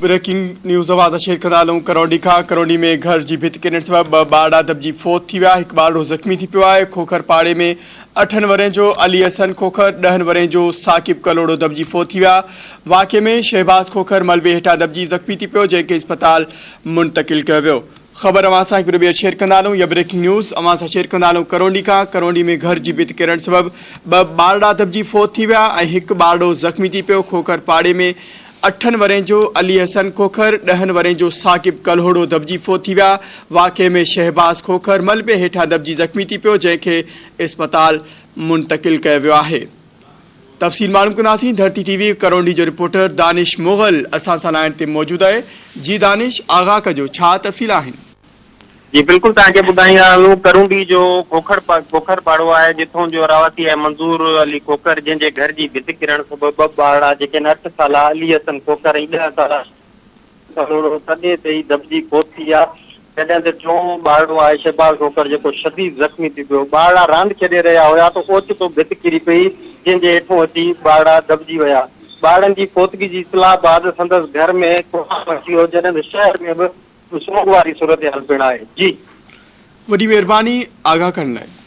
Breaking news اوهان سان share ڪندا هلون ڪرونڊي کان ڪرونڊي ۾ گهر جي ڀت ڪرڻ سبب ٻه ٻارڙا دٻجي فوت ٿي ويا هڪ ٻارڙو زخمي ٿي پيو آهي کوکر پاڙي ۾ اٺن ورهين جو علي حسن کوکر ڏهن ورهين جو ثاقب ڪلهوڙو دٻجي فوت ٿي ويا واقعي ۾ شهباز کوکر ملبي هيٺان دٻجي زخمي ٿي پيو جنهن کي اسپتال منتقل ڪيو ويو خبر اوهان سان هڪ ڀيرو ٻيهر شيئر ڪندا هلون يا بريڪنگ نيوز اوهان سان شيئر ڪندا هلون ڪرونڊي کان ڪرونڊي ۾ گهر جي ڀت ڪرڻ سبب ٻه ٻارڙا دٻجي فوت ٿي ويا ۽ هڪ ٻارڙو زخمي ٿي پيو کوکر پاڙي ۾ اٺن ورهين جو علي حسن کوکر، ڏهن ورهين جو ثاقب ڪلهوڙو دٻجي فوت ٿي ويا. واقعي ۾ شهباز کوکر ملبي هيٺان دٻجي زخمي ٿي پيو، جنهن کي اسپتال منتقل ڪيو ويو آهي. تفصيل معلوم ڪنداسين، ڌرتي ٽي وي ڪرونڊي جو رپورٽر دانش مغل اسان سان لائين تي موجود آهي. جي دانش آغا ڪجو ڇا تفصيل آهن؟ جي بلڪل توهان کي ٻڌائيندا هلون ڪرونڊي جو کوکڙ کوکر پاڙو آهي جتون جو رهواسي آهي منظور علي کوکر جنهن جي گهر جي ڀت ڪرڻ سبب ٻه ٻارڙا جيڪي آهن اٺ سالا علي حسن کوکر ۽ ڏهه سالا ڪلهوڙو تڏي تي ئي دٻجي فوت ٿي ويا جڏهن ته ٽيون ٻارڙو آهي شهباز کوکر جيڪو شديد زخمي ٿي پيو ٻارڙا راند کيڏي رهيا هيا ته اوچتو ڀت ڪري پئي جنهن جي هيٺون اچي ٻارڙا دٻجي ويا ٻارڙن جي فوتگي جي اطلاع بعد سندس گهر ۾ ڪهرام مچي ويو جڏهن ته شهر ۾ به سوڳ واري صورتحال پڻ آهي. جي. وڏي مهرباني آگاهه ڪرڻ لاء.